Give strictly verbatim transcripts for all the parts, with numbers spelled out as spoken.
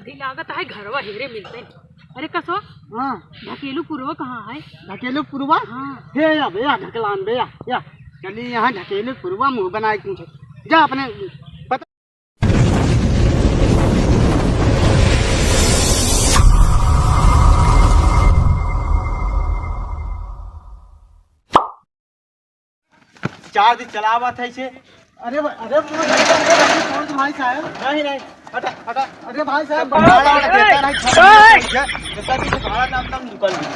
ई लागत है घरवा हेरे मिलते। अरे कसो, हाँ। ढकेलू पुरवा कहाँ है? ढकेलू पुरवा? हाँ। हे या बे, या ढकलान बे, या, या। चली यहाँ ढकेलू पुरवा मुँह बनाए पूछे। जा अपने पता। चार्ज चलावत है इसे। अरे भा-, अरे मोर भाई, अरे भाई, छोड़ दो भाई साहब। नहीं, नहीं, हटा, हटा। अरे भाई साहब, भाड़ा देता नहीं, छह महीने से, जितना भी भाड़ा नाम तक निकल गई।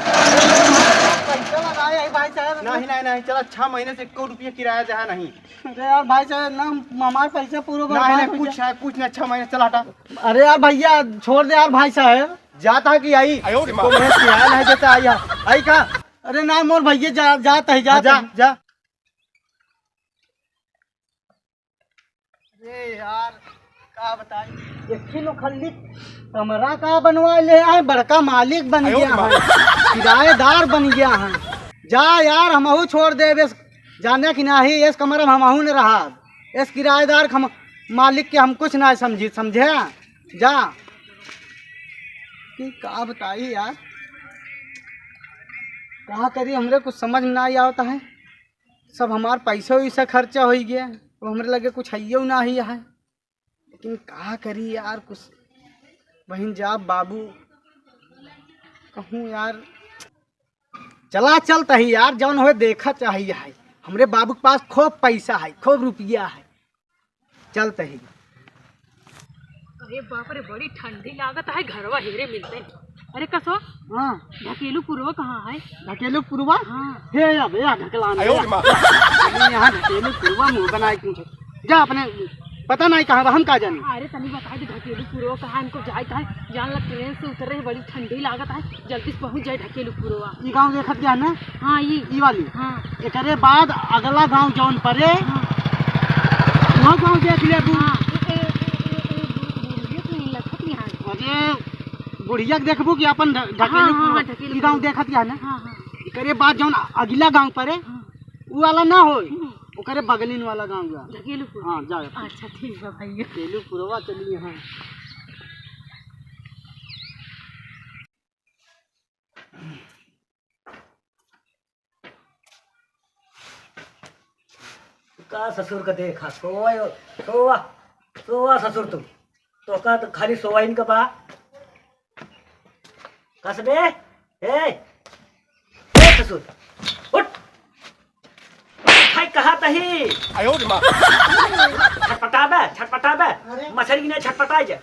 पैसा लगाए है भाई साहब। नहीं, नहीं, नहीं, चला, छह महीने से एको रुपया किराया देहा नहीं। अरे यार भाई साहब, ना हमार पैसा पूरा नहीं, बर्बाद नहीं, हो कुछ गया। है, कुछ नहीं, छह महीने, चला हटा। अरे यार भैया, छोड़ दे यार भाई साहब। जाता है कि आई? आयो रे माँ। एको महीने किराया नहीं देता, आई है। आई का? अरे ना मोर भैया, जा, जात है, हाँ, जात जा, है। जा। अरे यार, का बताई, एक ही लोग खाली कमरा का बनवा ले आए, बड़का मालिक बन आयो गया रे माँ। है, किराएदार बन गया है। जा यार, हमहू छोड़ देबे, जाने कि नाही, इस कमरा में हमहू न रहा, इस किराएदार के हम, मालिक के हम कुछ ना समझी, समझे? जा। कि का बताई यार, का करी, हमरे कुछ समझ में ना आवत है। सब हमार पैसा वैसा खर्चा होइ गया, अब हमरे लगे कुछ हइयो ना ही है। लेकिन का करी यार, कुछ बहिन जा बाबू कहूँ यार, चला चलत ही यार, जौन होए देखा चाहिए है। हमरे बाबू के पास खूब पैसा है, खूब रुपया है, चलत ही। अरे बाप रे, बड़ी ठंडी लागत है, घरवा हेरे मिलते। अरे कसो, हाँ। ढकेलू पुरवा कहाँ है? ढकेलू पुरवा? हाँ। हे या बे, या ढकलान आयो बे। रे माँ। अरे यहाँ ढकेलू पुरवा मुँह बनाए पूछे। जा अपने, पता नहीं कहाँ बा, हम का जानी। अरे तनी बता दे, ढकेलू पुरवा कहाँ, हमको जाए कहाँ, जान लग ट्रेन से उतरे हैं, बड़ी ठंडी लागत है, जल्दी से पहुँच जाए ढकेलू पुरवा। ई गाँव देखत गया ना? हाँ, ई। ई वाली? हाँ। एकरे बाद अगला गाँव जौन परे, हाँ। वहाँ गाँव देख लेबू। हाँ। ए, ए, ए, ए, ए, बु-, बुढ़िया तो नहीं लखत यहाँ है। अरे, बुढ़िया के देखबू कि अपन ढ-, ढकेलू हाँ, हाँ, पुरवा? हाँ, ढकेलू ई गाँव पुरवा। देखत गया ना? हाँ, हाँ। एकरे बाद जौन अगला गाँव परे, हाँ। उ वाला ना होई, हम्म। ओकरे बगलिन वाला गाँव बा। ढकेलू पुरवा। हाँ, जा। अच्छा, ठीक बा भैया। ढकेलू पुरवा चली यहाँ। का ससुर का देखा, सोवा, सोवा, सोवा ससुर तू। तोका तो खाली सोवाइन का बा। कसबे, ए, ए ससुर, उठ। भाई कहा तही? आयो रे माँ। छटपटाबे, छटपटाबे। अरे। मछरी की नहीं छटपटाई जे।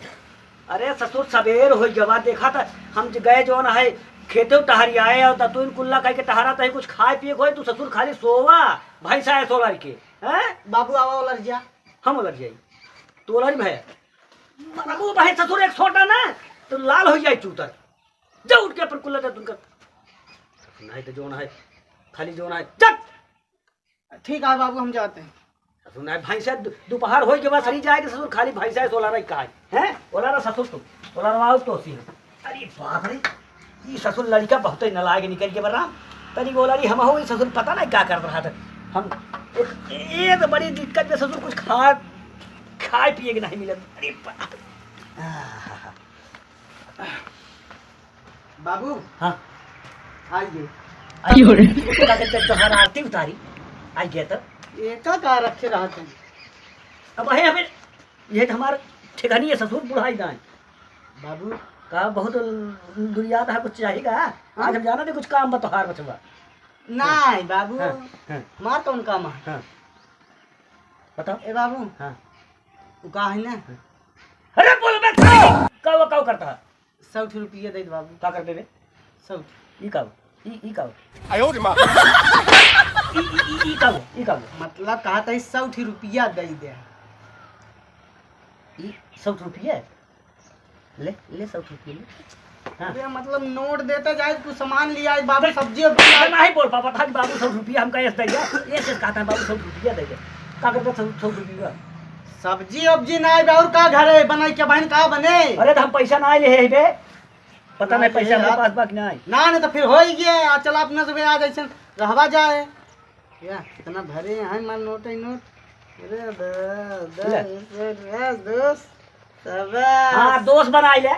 अरे ससुर, सबेर होइ गवा, देखा त हम ज-, गए जौन है खेते टहरी आए और तू इन कुल्ला कह के टहरा तही कुछ खाए पिए होए, तू ससुर खाली सोवा, भैंसा है सोलर के, हैं? बाबू आवा ओलर जा। हम ओलर जाई। तू ओलर भय। मरबू भाई ससुर एक सोटा ना, तो लाल होइ जाए चूतर। जा उठ के अपन कुल्ला दे तुमका। नहीं तो जौन है, खाली जौन है, चल। ठीक है बाबू, हम जाते हैं। ससुर नहीं, भैंसा दु-, दोपहर होइ के बाद सही जाए के ससुर खाली भैंसा है, सोलर है, का है? हैं? ओलरा ससुर तुम, ओलरवाओ तो सी। अरे बाप रे, ई ससुर लड़का बहुत ही नालायक निकल के बर्रा। तनी बोला रे, हम हो ई ससुर पता नहीं का करत रहा था। हम एक, एक बड़ी दिक्कत में ससुर कुछ खा, खाए पिए के नहीं मिलत। अरे बाप रे। आहा। बाबू। हाँ। आइए। आइए। का कहते तोहार आरती उतारी। आइए तो। एका का रखे रहत है? अब है हमें, ये तो हमार ठेकानी है ससुर बुढ़ाई दाएं। बाबू। का बहुत दुरियात है, कुछ चाहिए का? हाँ? आज हम जाना नहीं, कुछ काम बा तोहार बचवा। नहीं बाबू, हाँ, हाँ। हमार कौन काम है? हाँ। बताओ। ए बाबू। हाँ। वो का है ना? हाँ। अरे बोल बे, का, का, का करता है? सौ ठे रुपया दे दे बाबू। का कर देबे? सौ ठे। ई का हो? ई, ई का हो? आयो रे माँ। ई, ई, ई, ई का हो? ई का हो? मतलब कहा था, ई सौ ठे रुपया दे दे। ई सौ ठे रुपया? ले, ले सौ ठे रुपया ले। हाँ। अरे मतलब नोट देते जाए, कुछ सामान ले आए, बाबू सब्जी उब्जी अरे लाए। नहीं बोल पापा था कि बाबू सौ रुपया हमका ऐसे दे दे। ऐसे कहता है बाबू सौ रुपया दे दे। का करता सौ, सौ रुपया? सब्जी उब्जी ना आए, और का घरे बनाई के बहन का बने? अरे तो हम पैसा ना ले है बे। पता नहीं, पैसा हमरे पास बा कि नहीं। ना, नहीं, तो फिर हो ही गया। आ, चला, अपने से आ, जैसे रहवा जाए। या, इतना भरे हैं, मार नोट ही नोट। अरे, द-, द-, ले। द-, द-, दोस्त, सब हाँ, दोस्त बनाई ले।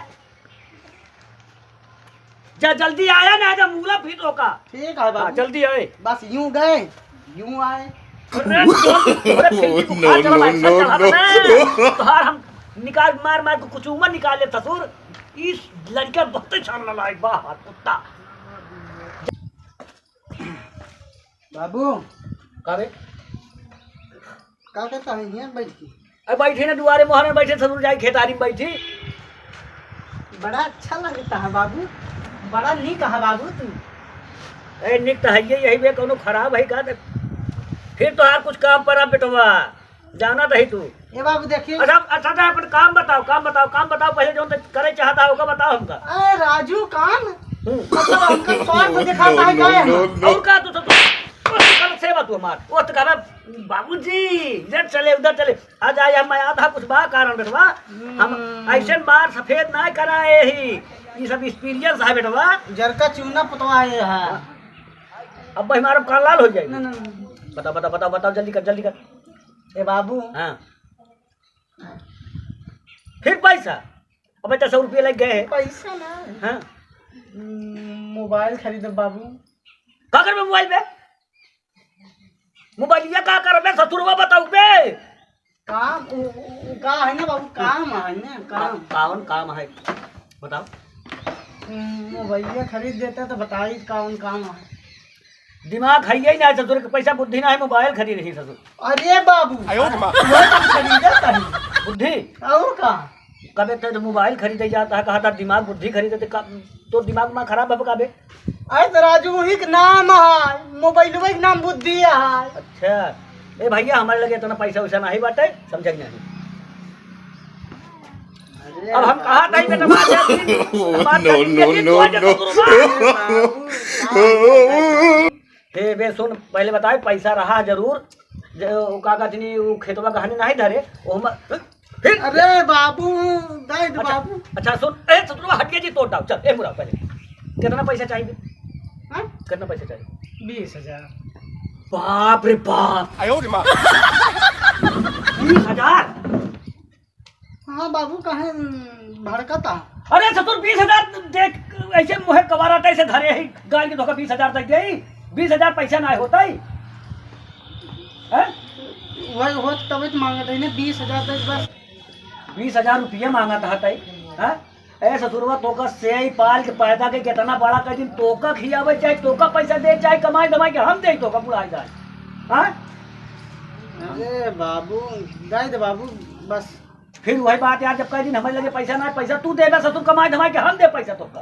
जा जल्दी आया ना, जा मूला फिट होका। ठीक है हाँ, बाबू। जल्दी आए। बस यूं गए, यूं आए। अरे, अरे, फिर भी बुखार चढ़ा, ऐसा चढ़ा था ना। तोहार हम निकाल, मार मार के कुछ उम्र निकाले ससुर। इस लड़का बहुत छान लायक बा, कुत्ता। बाबू। का रे? का करता है यहाँ बैठ के? अरे बैठे ना दुआरे मोहर में बैठे, ससुर जाई खेतारी में बैठी। बड़ा अच्छा लगता है बाबू, बड़ा नीक है बाबू तू। अरे नीक तो है ये, यही बे कौनो खराब है का? फिर तोहार कुछ काम परा बेटवा, जाना तो ही तू। ए बाबू देखिए। अच्छा, अच्छा, अच्छा, अपन काम बताओ, काम बताओ, काम बताओ, पहले जो करे चाहता है ओका बताओ हमका। अरे राजू काम? हम्म। मतलब हमका स्वार्थ दिखाता है क्या है? और का तू तो, तू, तू, तू, सेवा तू हमार। वो तो कहबे, "बाबूजी, इधर चले, उधर चले।" आ जाए, हम आधा कुछ बा कारण बेटवा। हम हम्म। ऐसे बार सफेद ना कराए ही। ये सब experience है बेटवा। जर का चूना पुतवा है यहाँ। अब भाई हमारा कान लाल हो जाए। ना, ना, ना। बताओ, बताओ, बताओ, बताओ, जल्दी कर, जल्दी कर। ए बाबू। हाँ। फिर पैसा? अबे तो सौ रुपये लग गए हैं। पैसा ना। हाँ। हम्म, मोबाइल खरीदे बाबू। का करबे मोबाइल पे? मोबाइलिया का करबे ससुरवा बताऊ बे? काम, उ, उ, उ, का है ना बाबू, काम है ना, काम। का-, कौन काम है? बताओ। हम्म, मोबाइलिया खरीद देता तो बताई कौन काम है। दिमाग है ही ना ससुर के, पैसा बुद्धि ना है, मोबाइल खरीद रही ससुर। अरे बाबू, आयो रे माँ। वह तो खरीदे कहीं। बुद्धि? और का? कबे ते तो मोबाइल खरीदे जाता है, कहा था दिमाग बुद्धि खरीदे, ते का, तोर दिमाग में खराब है का बे? अरे तो राजू, वही के नाम है, मोबाइलवा के नाम बुद्धि है। अच्छा, ए भैया, हमारे लगे इतना पैसा वैसा नहीं बाटे, समझे कि नहीं? अरे अब हम कहा था, ये तो बात है, बात no, करनी no, चाहिए, no, तू आ जा, no। ससुर बा। हे बे सुन, पहले बताए, पैसा रहा जरूर, जे, वो का कहते नहीं, वो खेतवा गहने नहीं धरे, वो हम, फिर? अरे बाबू, दे दे अच्छा, बाबू। अच्छा सुन, ए ससुरवा हट गया जी, तोड़ डाल, चल, ए मुरा पहले। कितना पैसा चाहिए? हाँ? कितना पैसा चाहिए? बीस हजार। बाप रे बाप। आयो रे माँ। बीस हजार? हाँ बाबू, काहे, हम्म, भड़कता? अरे ससुर, बीस हजार देख, ऐसे मुँहे कवारा ऐसे धरे ही, गाल के धोखा बीस हजार दे दे, बीस हजार पैसा ना होता ही। हैं? वही होत तबे तो मांगत है ना, बीस हजार दे बस। बीस हजार रुपया मांगत है तई, हैं? ए ससुरवा, तोका सेई पाल के पैदा के कितना बड़ा कर दिन, तोका खियावे चाहे तोका पैसा दे, चाहे कमाई धमाई के हम दे, तोका बुढ़ाई जाए, हैं? अरे बाबू, दे दे बाबू, बस। फिर वही बात यार, जब कह दिन हमारे लगे पैसा ना है, पैसा तू देबे ससुर, कमाई धमाई के हम दे पैसा तोका।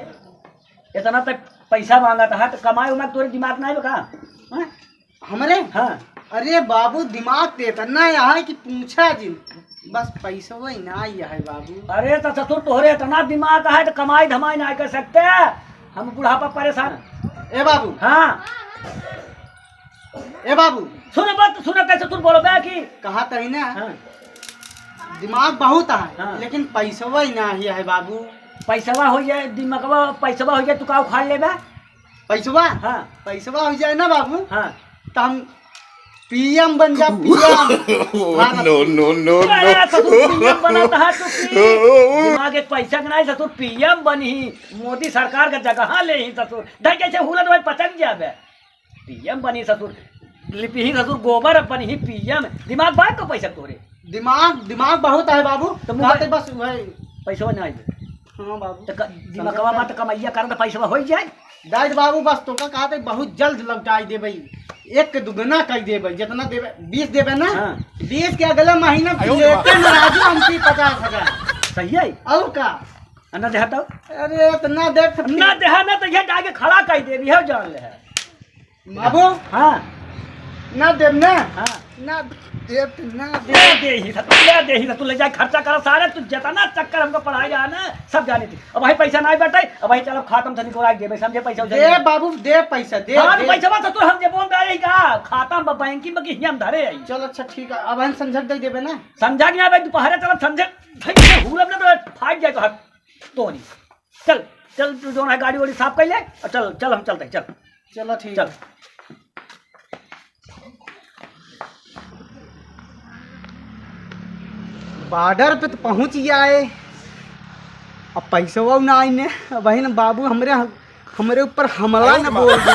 इतना तक पैसा मांगत है तो कमाई उमाई तोरे दिमाग ना है का? हैं? हमरे? हाँ। अरे बाबू, दिमाग तो इतना है कि पूछा जिन, बस पैसा वही ना है बाबू। अरे तो ससुर, तोहरे इतना दिमाग है तो कमाई धमाई ना कर सकते, हम बुढ़ापा परेशान। ए बाबू। हाँ। ए बाबू। सुन बात, सुन कैसे तू बोलो बे कि कहा तही ना। हाँ। दिमाग बहुत है, हाँ। लेकिन पैसवा ही ना ही है बाबू। पैसवा हो जाए, दिमागवा, पैसवा हो जाए, तू का उखाड़ लेबे? पैसवा? हाँ। पैसवा हो जाए ना बाबू, हाँ। तो हम पीएम बन जा, पीएम। Bharat. No, no, no, no। अरे, तो तू पीएम बनत है, तू पी-, दिमाग एक पैसा के नहीं, ससुर पीएम बनी, मोदी सरकार का जगह ले ही ससुर। ढाई कैसे हुलत भाई पचक जाबे। पीएम बनी ससुर, लिपि ही ससुर, गोबर बनी ही पीएम। दिमाग बात तो पैसा तोरे। दिमाग, दिमाग बहुत है बाबू। तो मुंह खाते बस वही। पैसवा ना आइबे। हाँ बाबू। तो क-, दिमागवा बात तो कमैया करन तो पैसवा हो जाए। दाई बाबू बस तोका कहते बहुत जल्द लौटाई देबे। एक के दुगना कर देबे, जितना देबे, बीस देबे ना। हाँ। बीस के अगला महीना आयो रे लेते बाप। ना राजू हमसे पचास हजार। सही है। और का? आ, ना देहा तो? अरे, इतना देख ना देहा ना तो ये जाके खड़ा कर दे, ये जान ले है। बाबू। हाँ। ना देब ना। हाँ। ना देब, ना देब। ना दे ही था, ना दे ही था, तू ले जाए खर्चा कर सारे, तू जितना चक्कर हमको पढ़ाई रहा ना, सब जाने थे। अब भाई पैसा ना बैठे, अब भाई चल अब खातम से निकोराई देबे, समझे पैसा उसे दे। बाबू, दे पैसा, दे, हाँ, तो दे। पैसा बस तो हम जे बोल रहे हैं का, खाता में बैंकिंग में कि हम धरे हैं। चल अच्छा ठीक है, अब हम संझक दे देबे ना। संझक नहीं आवे, दोपहर चल संझक, भाई, हुलम ना तो फाट जाए तो हट। तोनी। चल, चल, तू जौन है गाड़ी वाड़ी साफ कर ले, और चल, चल, हम चलते हैं, चल। चलो, ठीक चल। है। बॉर्डर पे तो पहुँच गया है, अब पैसवा ना आइने, अब वही ना बाबू हमरे ह-, हमरे ऊपर हमला न बोल दे।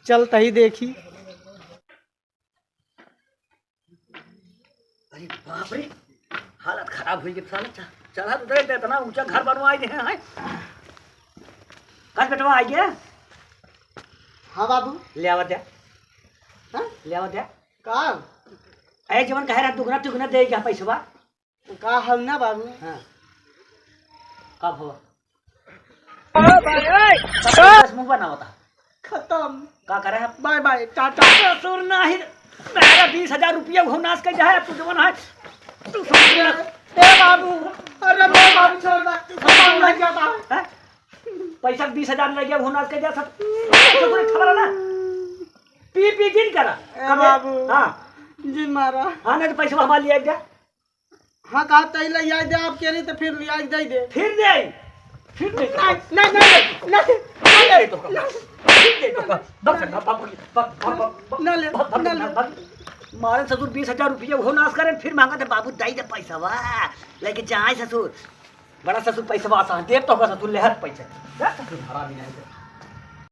चल तही देखी। अरे बाप रे, हालत खराब होइ गई साला। च-, चला तो देख, इतना ऊंचा घर बनवाइ दे हैं। कस बेटवा आइ गया? हाँ बाबू। ले आवा द्या। हाँ? ले आवा द्या। का? ए जवन कहे रहा दुगना तिगुना देइ गया पैसवा। का हल ना बाबू? हाँ। कब हो? बस मुंह बनावता। खतम। का करे अब? Bye bye, tata. ससुर नाही, मेरा बीस हजार रुपया वो नास कर जाए, तू जवन है। तू ससुर ना। ए बाबू, अरे मेरे बाबू छोड़ दे, खतम लग जाता है। हैं? पैसा बीस हजार लग गया, वो नास कर जा सब। ससुर खबर है ना? पी पी जिन करा। ए कबे? बाबू। हाँ। जिन मारा। हाँ, नहीं तो पैसा हमारे लिए आ जा। हाँ, कहा तई ले आई दे, आप कह रही तो फिर ले आई दे दे। फिर दे आई, फिर दे दे। नहीं, नहीं, नहीं, नहीं, नहीं, फिर दे दे। बस, बस, बस, बस, बस, बस, ना ले, बस, बस, ना ले। बस, बस। मारे ससुर बीस हजार रुपया वो नास करे, फिर मांगा थे बाबू दे दे पैसा वा, लेके जाए ससुर। बड़ा ससुर पैसा वा सा, देव तो होगा ससुर ले हर पैसा। जा ससुर हरामी नहीं दे।